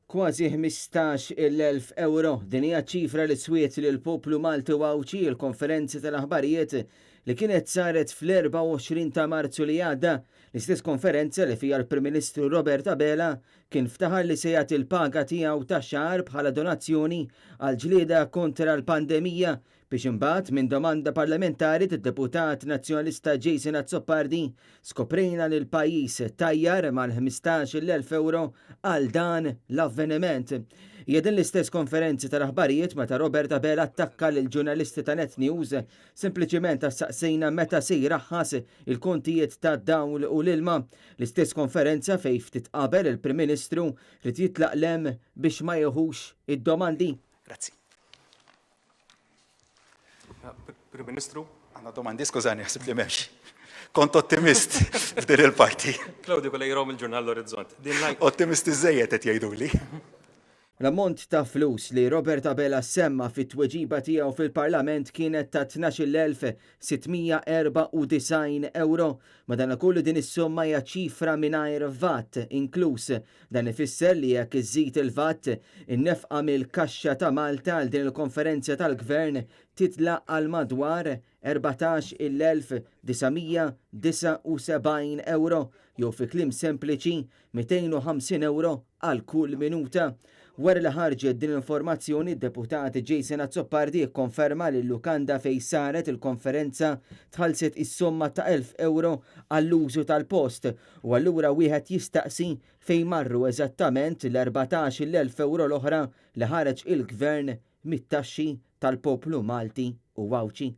Kważi 15,000 ewro, din hija ċifra li swiet lill-poplu Malti u Għawdxi l-konferenza tal-aħbarijiet li kienet saret fl-24 ta' Marzu li għadda, l-istess konferenza li fiha l-Prim Ministru Robert Abela kien ftaħar li se jagħti l-paga tiegħu ta' xahar bħala donazzjoni għall-ġlieda kontra l-pandemija Biex imbagħad minn domanda parlamentari tad-Deputat Nazzjonalista Jason Azzopardi skoprejna li l-pajjiż tajjar mal-15,000 ewro għal dan l-avveniment. Hija din l-istess konferenza tal-aħbarijiet meta Robert Abela attakka lill-ġurnalisti ta' Net News sempliċiment għax saqsejna meta se jraħħas il-kontijiet tad-dawl u l-ilma. L-istess konferenza fejn ftit qabel il-Prim Ministru ried jitlaq 'l hemm biex ma jieħux id-domandi. Grazzi. Prim Ministru. Għandna domandi, skużani, ħsib li m'hemmx. Kont ottimist f'din il-parti. Claudio Coleiro mill-ġurnal L-Orizzont. Ottimist iżejjed qed jgħiduli. L-ammont ta' flus li Robert Abela semma fit-tweġiba tiegħu fil-Parlament kienet ta' 12,694 ewro. Madankollu din is-somma hija ċifra mingħajr vat inkluż. Dan ifisser li jekk iżżid il-VAT, in-nefqa mill-kaxxa ta' Malta għal din il-konferenza tal-Gvern titla' għal madwar 14,979 ewro, jew fi kliem sempliċi, 250 ewro għal kull minuta. Wara li ħarġet din l-informazzjoni, d-Deputat Jason Azzopardi kkonferma li l-lukanda fejn saret il-konferenza tħallset is-somma ta' 1,000 ewro għall-użu tal-post u allura wieħed jistaqsi fejn marru eżattament l-14,000 ewro l-oħra li ħareġ il-Gvern mit-taxxi tal-poplu Malti u Għawdxi.